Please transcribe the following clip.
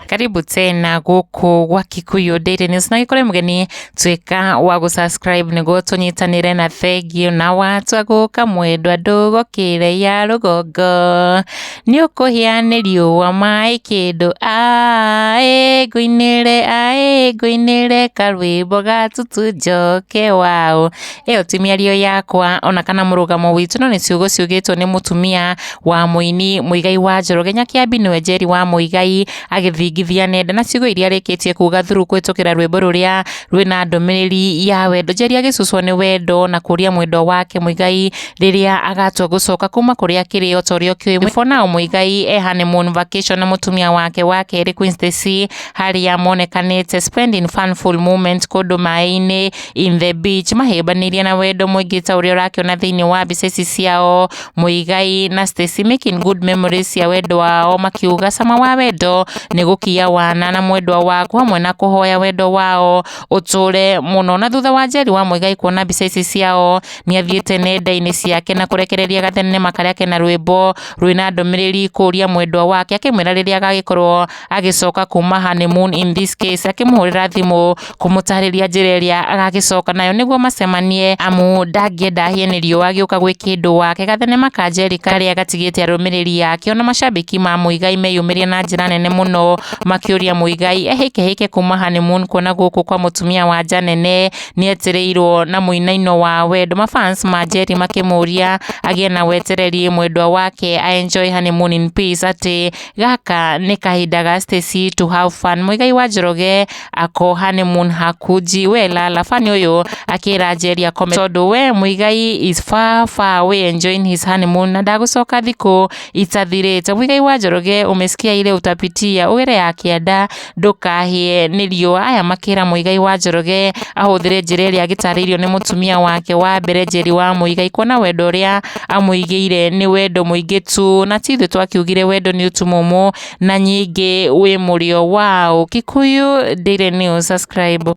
Karibu tena gũkũ gwa Kikuyu Daily News, na gĩkore mũgeni, tuĩka wa gũ-subscribe nĩguo tũnyitanĩre. Na thengiũ na watua gũka mwendwa, ndũgokĩre ya rũgongo, nĩ ũkũhĩa nĩ riũa maĩ kĩndũ. Aĩ ngũinĩre, aĩ ngũinĩre karwĩmbo ga tutu njoke wao. Ĩyo ti mĩario yakwa ona kana mũrũgamo witũ, no nĩ ciugo ciugĩtwo nĩ mũtumia wa mũini Muigai wa Njoroge Nyakiambi, nĩwe Njeri wa Muigai, agĩthingithia nenda na ciugo iria arĩkĩtie kuga through kũhĩtũkĩra rwĩmbo rũrĩa rwĩna ndũmĩrĩri ya wendo. Njeri agĩcucwo nĩ wendo na kũria mwendwa wake Muigai rĩrĩa agatua gũcoka kuma kũrĩa akĩrĩ. O ta ũrĩa ũkĩũĩ, for now Muigai e honeymoon vacation na mũtumia wake wa kerĩ Queen Stacy, harĩa monekanĩte spending funful moment kũndũ maĩ-inĩ in the beach, mahĩmbanĩirie na wendo mũingĩ ta ũrĩa ũrakĩona thĩinĩ wa mbica ici ciao. Muigai na Stacy making good memories cia wendo wao, makiuga cama wa wendo nĩ gũkia wana na mwendwa waku hamwe na kũhoya wendo wao ũtũre mũno. Na thutha wa Njeri wa Muigai kuona mbica ici ciao, nĩ athiĩte nenda-inĩ ciake na kũrekereria gathenema karĩa kena rwĩmbo rwĩna ndũmĩrĩri kũria mwendwa wake, akĩmwĩra rĩrĩa agagĩkorwo agĩcoka kuma honeymoon, in this case akĩmũhũrĩra thimũ kũmũtarĩria njĩra ĩrĩa agagĩcoka nayo nĩguo macemanie, amu ndangĩenda ahĩe nĩ riũa agĩũka gwĩ kĩndũ wake. Gathenema ka Njeri karĩa gatigĩte arũmĩrĩri ake ona macambĩki ma Muigai meyumĩria na njĩra nene mũno, makĩũria Muigai ehĩkehĩke kuma honeymoon, kuona gũkũ kwa mũtumia wa nja nene nĩetereirwo na mũinaino wa wendo. Mafans ma Njeri makĩmũria agĩe na wetereri mwendwa wake a enjoy honeymoon in peace, atĩ gaka nĩ kahinda ga Stacy to have fun. Muigai wa Njoroge ako honeymoon hakuji we lala fani ũyũ akĩra Njeri akome, tondũ we Muigai is far far away enjoying his honeymoon na ndagũcoka thikũ itathirĩte. Muigai wa Njoroge, umesikia ile utapitia ũgere ya kĩanda, ndũkahĩe nĩ riũa. Aya makĩra Muigai wa Njoroge ahũthĩre njĩra ĩrĩa agĩtarĩirio nĩ mũtumia wake wa mbere Njeri wa Muigai, kuona wendo ũrĩa amũigĩire nĩ wendo mũingĩ tu, na ti ithuĩ twakiugire wendo nĩ ũtumumu na nyingĩ wĩ mũrĩo wao. Kikuyu Daily News, subscribe.